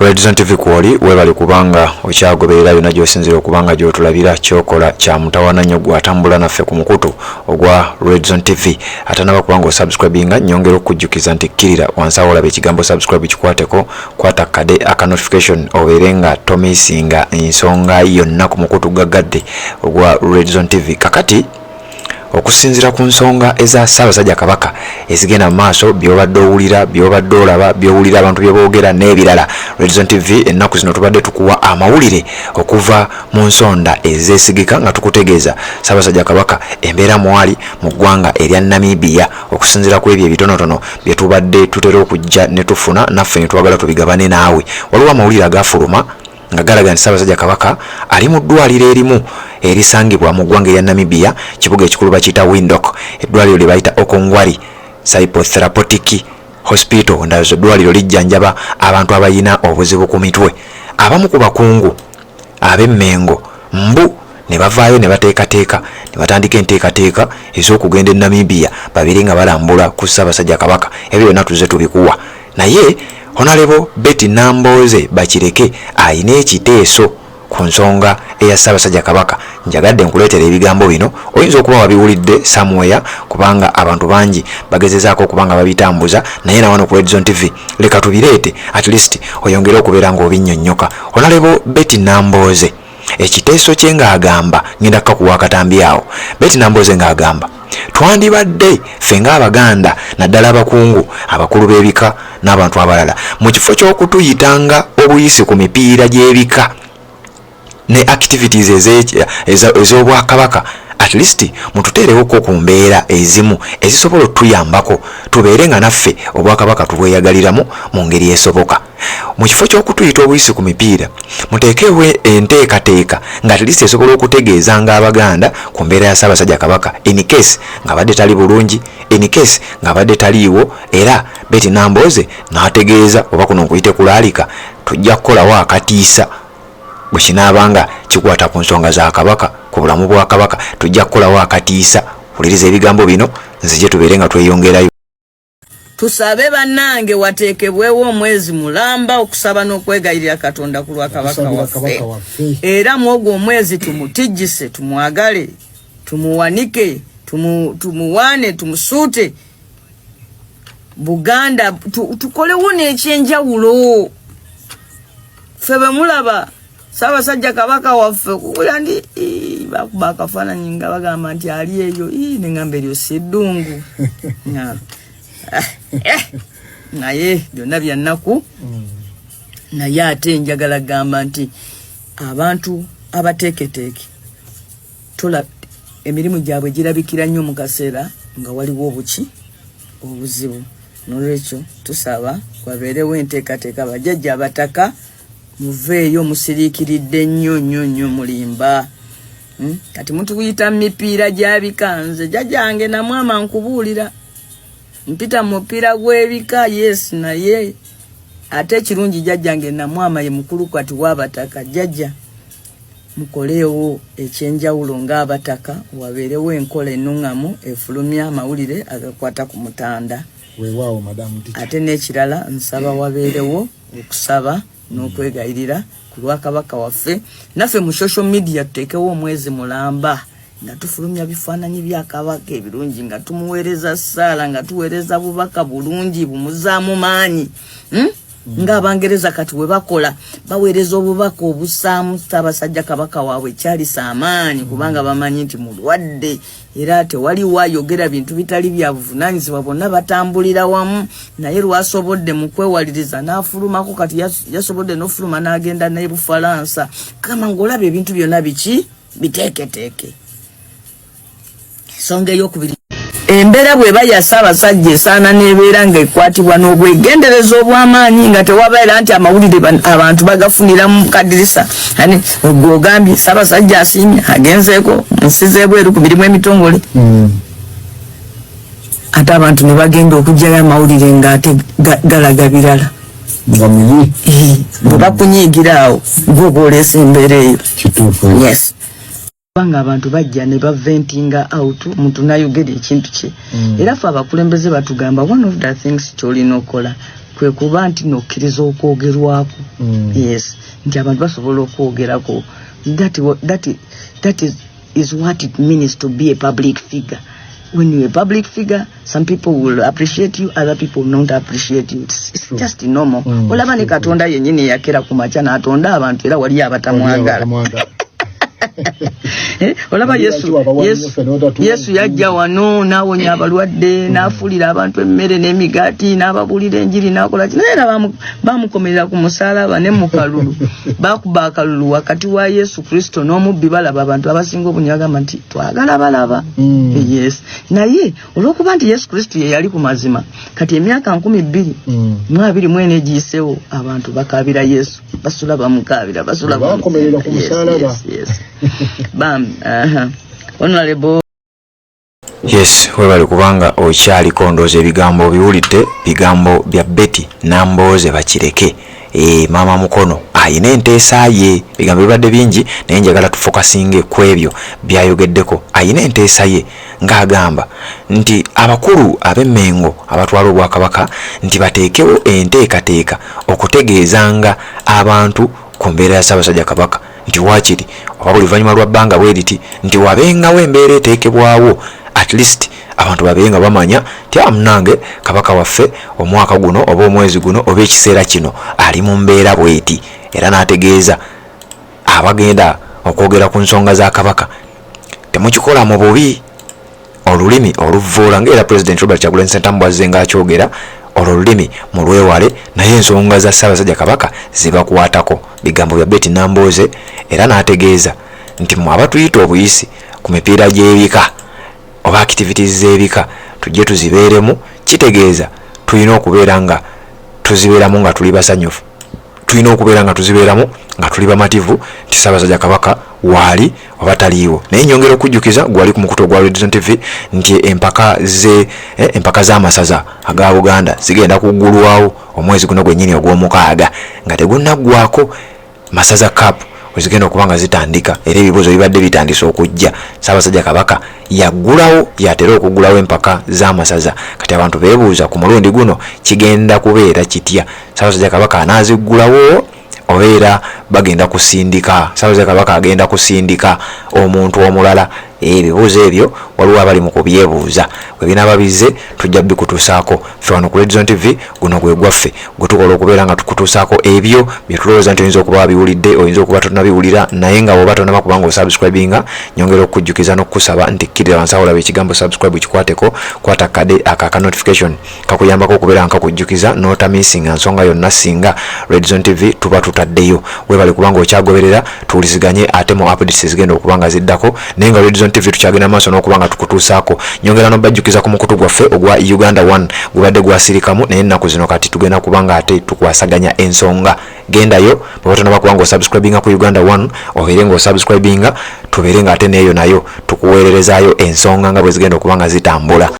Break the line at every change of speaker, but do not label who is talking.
Redzone TV kwoli, webale kubanga okyagoberera yonna gy'osinziira okubanga gy'otulabira. Kyokola kya mutawaana nnyo gw'atambula naffe ku mukutu ogwa Redzone TV. Atanaba kubanga osubscribinga, nyongera okukujjukiza nti kkirira wansi awo olaba ekigambo "subscribe", kikwateko, kwata kade aka notification, obeere nga tomisinga ensonga yonna ku mukutu gaggadde ogwa Redzone TV. Kakati okusinziira ku nsonga eza Ssaabasajja Kabaka ezigenda mu maaso, byobadde owulira, byobadde olaba, byowulira abantu byeboogera n'ebirala, Redzone TV ennaku zino tubadde tukuwa amawulire okuva mu nsonda ezeesigika nga tukutegeeza Ssaabasajja Kabaka embeera mwali mu ggwanga erya Namibia. Okusinziira ku ebyo ebitonotono bye tubadde tutera okujja ne tufuna, naffe ne twagala tubigabane naawe. Waliwo amawulire agafuluma nga galaga nti Ssaabasajja Kabaka ali mu ddwaliro erimu erisangibwa mu ggwanga erya Namibia, kibuga ekikulu bakiyita Windhoek, eddwaliro lye bayita Okongwari Psychotherapeutic Hospital. Ndowooza eddwaliro lijjanjaba abantu abalina obuzibu ku mitwe. Abamu ku bakungu ab'Emmengo mbu ne bavaayo ne bateekateeka ne batandika enteekateeka ez'okugenda e Namibia babeere nga balambula ku Ssaabasajja Kabaka. Ebyo byonna tuzze tubikuwa, naye Honorable Betty Nambooze Bakireke ayina ekiteeso ku nsonga eya Ssaabasajja Kabaka. Njagadde nkuleetera ebigambo bino. Oyinza okuba wabiwulidde somewhere, kubanga abantu bangi bagezezaako okuba nga babitambuza, naye nawano ku Redzone TV leka tubireete, at least oyongere okubeera ng'obinnyonnyoka. Honorable Betty Nambooze ekiteeso kye ng'agamba, ngenda kukakuwa akatambi awo, Betty Nambooze ng'agamba twandibadde ffe ng'Abaganda, naddala abakungu abakulu b'ebika n'abantu abalala, mu kifo ky'okutuyitanga obuyisi ku mipiira gy'ebika ne activities ez'obwakabaka, at least mututeerewoko ku mbeera ezimu ezisobola otuyambako tubeere nga naffe obwakabaka tubweyagaliramu mu ngeri esoboka. Mu kifo ky'okutuyita obuyisi ku mipiira, muteekewo enteekateeka nga at least esobola okutegeezanga Abaganda ku mbeera ya Ssaabasajja Kabaka in case ng'abadde tali bulungi, in case ng'abadde taliiwo. Era Betty Nambooze n'ategeeza, oba kuno nkuyite kulaalika, tujja kukolawo akatiisa bwe kinaabanga kikwata ku nsonga za Kabaka, ku bulamu bwa Kabaka, tujja kukolawo akatiisa. Wuliriza ebigambo bino, nzije tubeere nga tweyongerayo.
Tusabe bannange, wateekebwewo omwezi mulamba okusaba n'okwegayirira Katonda ku lwa Kabaka
Okusabira
waffe.
Kabaka waffe.
Era mu ogwo omwezi tumutijjise, tumwagale, tumuwanike, tumuwaane, tumusuute Buganda, tukolewo n'ekyenjawulo. Ffe bwe mulaba Ssaabasajja Kabaka waffe kukulya ndi ii, bakuba akafaananyi nga bagamba nti ali eyo. Ii, neŋŋamba eryo si ddungu. Eh, naye byonna byannaku. Naye ate njagala gamba nti abantu abateeketeeke tola emirimu gyabwe girabikira nnyo mu kaseera nga waliwo obuki obuzibu. Nolwekyo tusaba wabeerewo enteekateeka. Bajjajja abataka, muveeyo, musiriikiridde nnyo nnyo nnyo, mulimba. Kati mutuyita mu mipiira gyabika. Nze jjajjange namwama nkubuulira, mpita mu mupiira gw'ebika, yes, naye ate ekirungi jjajjange namwama ye mukulu kati w'abataka. Jjajja, mukoleewo ekyenjawulo ng'abataka, wabeerewo enkola ennuŋŋamu efulumya amawulire agakwata ku mutanda.
Weewaawo, madamu teacher.
Ate n'ekirala, nsaba wabeerewo okusaba n'okwegayirira ku lwa Kabaka waffe. Naffe mu social media tuteekewo omwezi mulamba nga tufulumya bifaananyi bya Kabaka ebirungi, nga tumuweereza ssaala, nga tuweereza bubaka bulungi bumuzaamu maanyi, Ng'Abangereza kati bwe bakola, baweereza obubaka obussaamu Ssaabasajja Kabaka waabwe Charles amaanyi, kubanga bamanyi nti mulwadde era tewaliwo ayogera bintu bitali bya buvunaanyizibwa, bonna batambulira wamu naye. Lwasobodde mu kwewaliriza n'afulumako, kati yasobodde n'ofuluma n'agenda naye Bufalansa. Kama ng'olaba ebintu byonna biki biteeketeeke. Ensonga eyokubiri, embeera bw'eba ya Ssaabasajja esaana n'ebeera ng'ekwatibwa n'obwegendereza obw'amaanyi, nga tewabeera nti amawulire abantu bagafunira mu kadirisa. Ani gwe ogambye Ssaabasajja asiimye agenzeeko nsi z'ebweru ku mirimu emitongole, ate abantu ne bagenda okugyayo amawulire ng'ate galaga birala?
Nga muyi.
Bwe bakunyiigira awo, gwe oba oleesa embeera eyo.
Kituufu.
Yes, kubanga abantu bajja ne baventinga out, omuntu nayogera ekintu kye. Era ffe abakulembeze batugamba one of the things kyolina okukola Kwe kuba nti nokkiriza okwogerwako. Yes, nti abantu basobola okwogerako. That is what it means to be a public figure. When you're a public figure, some people will appreciate you, other people will not appreciate you. It's
True.
just normal. Olaba ne
True.
Katonda yennyini yakera ku makya n'atonda abantu, era waliyo abatamwagala.
Abatamwagala.
Eh, olaba
Waliwo
Yesu
abawa
Yesu,
nnyo ffe n'otatuwa.
Yesu yajja wano n'awonya abalwadde, n'afuulira abantu emmere n'emigaati, n'ababuulira enjiri, n'akola ki, naye era bamukomerera ku musaalaba. Ne mu kalulu bakuba akalulu wakati wa Yesu Kristo n'omubbi. Balaba abantu abasinga obungi bagamba nti twagala balaba. Yes, naye olw'okuba nti Yesu Kristo ye yali ku mazima, kati emyaka 2024 egiyisewo, abantu bakaabira Yesu, basula bamukaabira, basula.
Bakomerera ku
Yes,
musaalaba.
yes. Bam, aha. Honorable.
Yes, webale kubanga okyaliko. Ndooza ebigambo obiwulidde, bigambo bya Betty Nambooze Bakireke. Maama Mukono ayina enteesa ye. Bigambo bibadde bingi, naye njagala tufokasinge ku ebyo byayogeddeko. Ayina enteesa ye ng'agamba nti abakulu ab'Emmengo abatwala obwakabaka nti bateekewo enteekateeka okutegeezanga abantu ku mbeera ya Ssaabasajja Kabaka, nti waakiri oba buli luvannyuma lwa bbanga bwe riti nti wabengawo embeera eteekebwawo, at least abantu babeere nga bamanya nti amunange kabaka waffe omwaka guno oba omwezi guno oba ekiseera kino ali mu mbeera bweti. Era n'ategeeza abagenda okwogera ku nsonga za kabaka, temukikola mu bubi, olulimi oluvvoola, ngaera President Robert Kyagulanyi Ssentamu bwazze ng'akyogera, olwo olulimi mulwewale, naye ensonga za Ssaabasajja Kabaka zibakwatako. Bigambo bya Betty Nambooze. Era n'ategeeza nti mwe abatuyita obuyisi ku mipiira gy'ebika oba activities z'ebika, tujje tuzibeeremu, kitegeeza tulina okubeera nga tuzibeeramu nga tuli basanyufu, tulina okubeera nga tuzibeeramu nga tuli bamativu nti Ssaabasajja Kabaka waali oba taliiwo. Naye nyongera okujjukiza gwali ku mukutu ogwa Redson TV nti empaka z'amasaza aga Buganda zigenda kuggulwawo omwezi guno gwennyini ogw'omukaaga nga tegunnaggwako. Masaza Cup wezigenda okuba nga zitandika, era ebibuuzo bibadde bitandise okujja. Ssaabasajja Kabaka yaggulawo, yatera okuggulawo empaka z'amasaza. Kati abantu beebuuza ku mulundi guno kigenda kubeera kitya? Ssaabasajja Kabaka anaaziggulawo obeera bagenda kusindika, Ssaabasajja Kabaka agenda kusindika omuntu omulala? Ebibuuzo ebyo waliwo abali mu kubyebuuza. Bwe binaaba bizze, tujja bikutuusaako ffe wano ku Redzone TV. Guno gwe gwaffe gwe tukola okubeera nga tukutuusaako ebyo bye tulowooza nti oyinza okuba wabiwulidde, oyinza okuba tonabiwulira. Naye nga bw'oba tonaba kubanga osubscribinga, nyongera okukujjukiza n'okukusaba nti kkirira wansi awo olaba ekigambo subscribe, kikwateko, kwata kade aka aka notification, kakuyambako okubeera nga kakujjukiza n'otamisinga nsonga yonna singa Redzone TV tuba tutaddeyo. Webale kubanga okyagoberera, tuwuliziganye ate mu updates ezigenda okuba nga ziddako. Naye nga Redzone TV tukyagenda maaso n'okuba nga tukutuusaako. Nyongera n'obajjukiza ku mukutu gwaffe ogwa Uganda One, gubadde gwasirikamu, naye ennaku zino kati tugenda kuba nga ate tukwasaganya ensonga. Gendayo bweba tonaba kuba nga osubscribinga ku Uganda One, obeere nga osubscribinga, tubeere nga ate neeyo nayo tukuweererezaayo ensonga nga bwe zigenda okuba nga zitambula.